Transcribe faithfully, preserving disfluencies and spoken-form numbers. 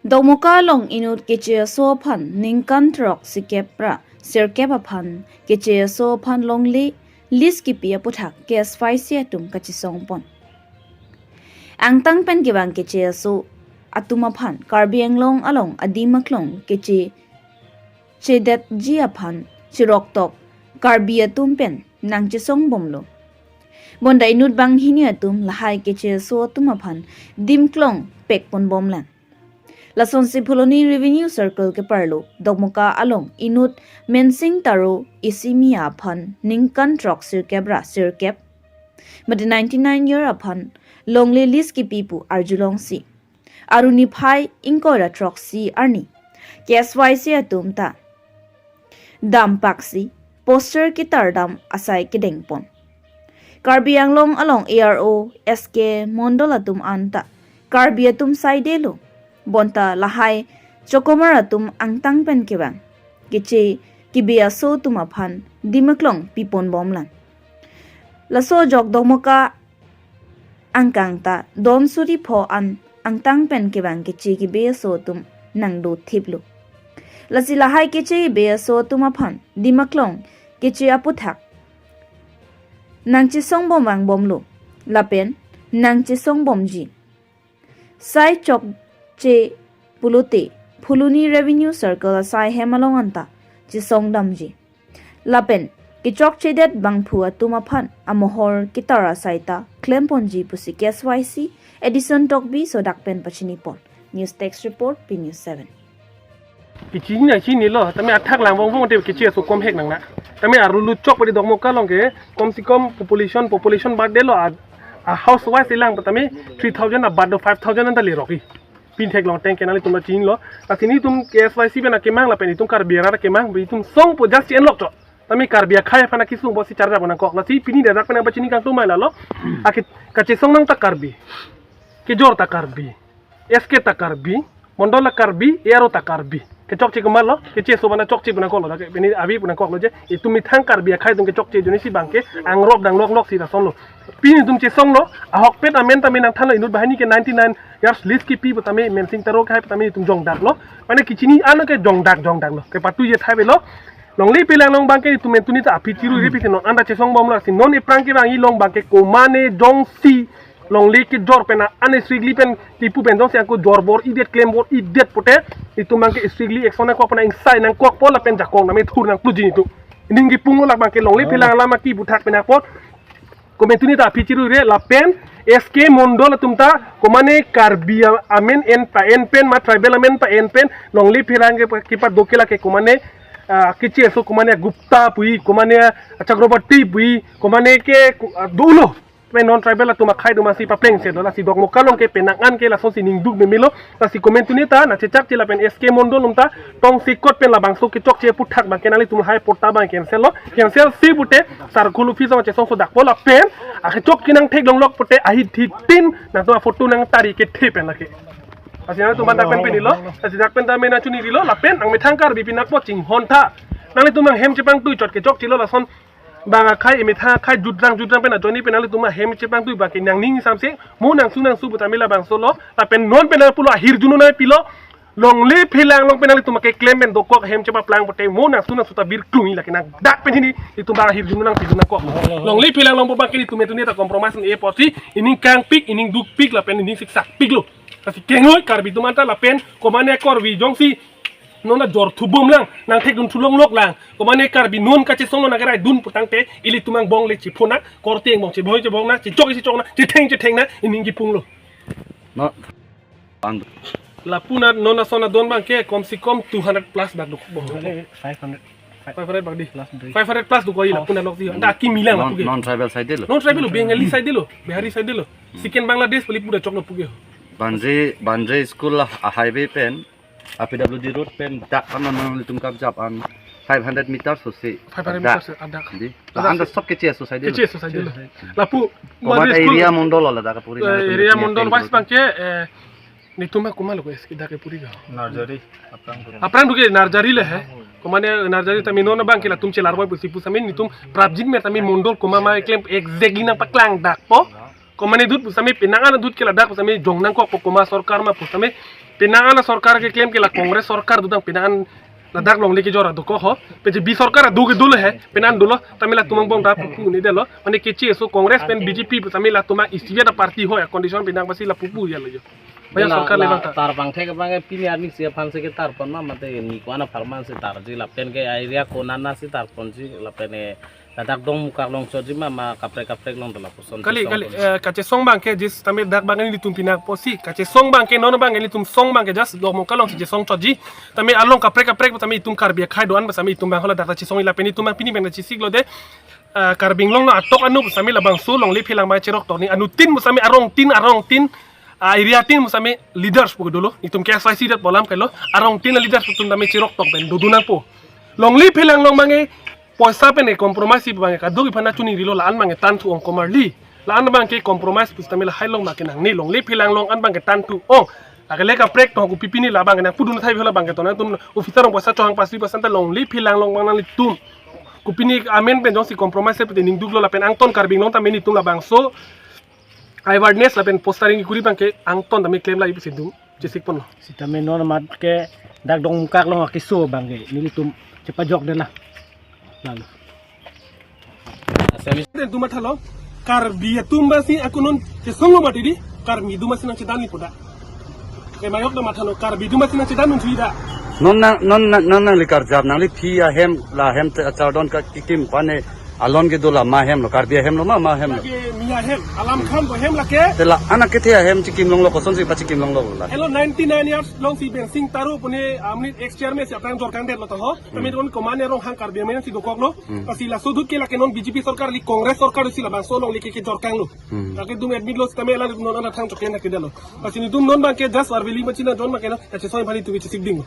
Dokmoka along inut keche aso aphan ningkan throk sikep ra sirkep aphan keche aso aphan longle list kipi aputhak K S Y C atum kachesongpon. Angtang pen kevang keche aso atum aphan Karbi Anglong along adim aklong keche chedetji aphan chiroktok Karbi atum pen nangchesongbomlo. Bonta inut banghini atum lahai keche aso atum aphan dim klong pekponbomlang. Lasonsi Phuloni Revenue Circle keparlo Dokmoka along inut Mensing Taro isi Miya aphan ningkan throk sirkep ra sirkep mate ninety-nine year aphan longle list kipi pu arjulongsi aruni phai ingkoi ra throksi arni K S Y C atum ta dampaksi poster kitar dam asai kedengpon. Karbi Anglong along A R O S K Mondol atum anta Karbi atum saidelo. Bonta lahai chokomar atum angtang pen kevang keche kibe aso atum aphan dim aklong piponbomlang. Laso ajok Dokmoka angkang ta don suri pho an angtang pen kevang keche kibe aso atum nangdothiplo. Lasi lahai keche kibe aso atum aphan dim aklong keche aputhak nangchesongbom vangbomlo lapen nangchesongbomji. Sai chokche pulote Phuloni Revenue Circle asai hem along anta chesongdamji. Lapen kechokchedet bangphu atum aphan amohor kitar asai ta klemponji pusi K S Y C Edison Tokbi sodak pen pachinipon. News Desk Report, P News seven. Kechini na chinilo, tame athak lang vong vong te keche aso kom hek nang na. Tame arulu chok padi Dokmoka along ke, kom si kom population, population bad delo a, a house wise ilang tame three thousand a bad do five thousand anta lerok i. Pin theklong teng kenali tum chinilo. Lasi nelitum K S Y C pen akemang lapen itum Karbi arat akemang, itum songpo just enlok chok. Tame Karbi akhei aphan akesung bosi charja pon nangkok. Lasi pini dak pen pachini kangtum mai lalo. Ake kachesong nang ta Karbi. Kejor ta Karbi. S K ta Karbi. Mondol ta Karbi, A R O ta Karbi. Kechokche komatlo, keche aso bana chokche pon nangkoklo, dak pini abi pon nangkoklo je, itum methang Karbi akhei atum kechokche ajoine si bangke, angrop dang lok lok si lasonlo. Pini itum chesonglo, ahokpet amen tame nangthanlo inut banghini ke ninety-nine years list kipi pu tame Mensing Taro akhei pu tame itum jongdaklo. Mane kechini ano ke jongdak jongdaklo. Kepatui je thai avelo. Longle phelang along bangke itum mentuni ta aphi chiru ri phi non anta chesongbomlo si non ephrang kevang along bangke komane jongsi longle kejor pen an strictly pen kipu pen jongsi angko jor bor-idet klem bor-idet pute itum bangke strictly action nangkok pen ingsai nangkokpo lapen jakong name thur nangpluji itum. Ining kipunglo la bangke longle phelang alam aki buthak pen apot. Komentuni ta aphi chiru re lapen S K Mondol atum ta komane Karbi a-, amen en pa en pen ma tribal amen pa en pen longle phelang ke pa, kipa doke lake komane, ah, keche aso komane Gupta pui, komane Chakraborty pui, komane ke ku-, ah, dolo. Tame non tribal atum akhei atum asi papleng se do lasi Dokmoka along ke penang an ke lasonsi ningduk memelo. Lasi komentuni ta nangchechakche lapen S K Mondol atum ta tongsekot pen labangso kechokche aputhak bangke nanglitum hai pota bang cancel lo. Cancel si pute circle office along chesong sodakpo lapen akechok kenang theklong lok pute ahit hit tin nangtum aphoto nangtari kethe pen lake. Lasi nangtum dak pen pen ilo. Lasi dak pen tame nangchunirilo lapen nangmethang Karbi pinak po chinghon tha. Nanglitum nanghem chepangtui chot kechokchelo lason bang akhei emethang akhei judrang judrang pen ajoine pen nanglitum ahem chepangtui bangke nangning samse mo nangsu nangsu pu tame labangso lo lapen non pen nangpulo ahirjuno nangpilo longle phelang along pen nanglitum keklem pen dokok hem chepaplang pute mo nangsu nangsu ta birklung i lake nang dak pen hini itum bang ahirjuno nangpilo nangkok longle phelang along bangke itum mentuni ta compromise e posi ining kangpik ining dukpik lapen ining siksakpiklo. Lasi kengoi Karbi atum anta lapen komane Karbi jongsi non ajor thubomlang, nangthekdun thulongloklang. Komane Karbi non kachesonglo nangkeraidun putangte ilitum angbong le chepho nang, korte angbong cheboi chebong nang, chechok chechok nang, chetheng chetheng nang, ining kipunglo. No. Lapu na non ason adon bangke kom si kom two hundred plus bak duk bong. Five hundred. Five hundred bak di. Plus three. Five hundred plus duk koi lapu na lok di. Anta kimi lang non, lapu ke. Non tribal side lo. Non tribal lo, Bengali side lo, Bihari side lo. Second Bangladesh pali pura choklo puke. Banjai, Banjai school a highway pen, a P W D road pen dak kan non nangtum kapjap an five hundred meters so se. Five hundred meters adak. Di. Adak. Anda sok keche aso side lo. Keche aso side lo. Lapu Komane Mandri area school, Mondol lo dak puri eh, nangtum area Mondol wise bangke, eh, netum ma komat lo ko S K dak puri ga. Narjari, Aprang Gurung. Aprang duke Narjari le he. Komane Narjari tame non bangke latum chelar boy pusi pusitame netum prapjin me tame Mondol komat ma klem exactly nangpaklang dakpo. Komane dut pusitame penang an dut ke ladak pusitame jong nangkokpo komat sorkar ma pusitame Penang an sorkar keklem ke la Congress sorkar dodang penang an ladak longle kejor adokok ho. P J P sorkar adu ke dolo he. Penang dolo tame latum angbong ta pupu ni delo. Mane kechi eso Congress pen B J P tame latum ang isi ada party ho ya condition penang pasi la pupu ya lo jo. Baya la, sorkar la lebang ta. Tar bang thek bang pini arni sia phan se ke tar pon ma mate ni ko-an apharman se tarji lapen ke area konat na si tar ponji lapen eh, ladak dongmukak along choji ma ma kaprek kaprek along dola puson. Kali, chesong kali, pon. Eh, kachesong abang ke jis tame dak abang nelitum pinak pusi, kachesong abang ke non abang nelitum song abang ke just dongmukak along si chesong choji. Tame along kaprek kaprek tame itum Karbi akhei do-an ba tame itum abang hala dak ta chesong ila pen itum abang pini pen ta chesik lo de. Eh, Karbi Anglong no atok anu tame labangso longle phelang abang cherok tokni anuttin pu tame arongtin arongtin, ah, area tin pu tame leaders pu dolo. Itum K S Y C dat polam kelo arongtin leaders pu tame cherok tok pen dodun nangpo. Longle phelang along abang ke poisa pen ke compromise si abang ke kaduk iphan na chuning rilo la-an abang ke tan thu ong komarli. La-an abang ke compromise pu tame lahai along abang ke nangne longle phelang along an abang ke tan thu ong. Lake le kaprek tong kopi pini la abang ke nang pudun thai bhela abang ke tong nangtum officer rong poisa chohang pasri pasan ta longle phelang along abang nanglitum. Kopine amen pen jongsi compromise pute ning duklo lapen angton Karbi Anglong tame nelitum labangso awareness lapen postering kuri abang ke angton tame klem la ipi sindum chesik ponlo. Sitame non amat ke dak dongmukak along akeso abang ke nelitum chepajok dela. Lalu. Asami. Dan tu mathalo Karbi atum abang si ako non chesong lo mati di Karbi atum abang si nangchedan ni poda. Kemayok da mathalo Karbi atum abang si nangchedan un suida. Non nang non nang nang nangli karjap nangli phi ahem la hem te achardon ka kikim pane alon ke dola ma hem lo Karbi ahem lo ma ma hem lo. Lake mi ahem alam khan bo hem lake. Te la anak kethe ahem chikim longlo kosonsi pachikim longlo la. Hello ninety nine years along si Bensing Taro pune amni ex chairman si aphrang jorkang det lo to ho. Kami don komane rong hang Karbi amen si dokok lo. Hmm. Pasi laso ahut ke lake non B J P sorkar li Congress sorkar si labangso along leke kejorkang lo. Hmm. Lake dum admit lo sitame la non ana thang choklen hak kedalo. Pasi nelitum non abang ke just arveli machina don abang ke na kachesong bhani tu chesik ding.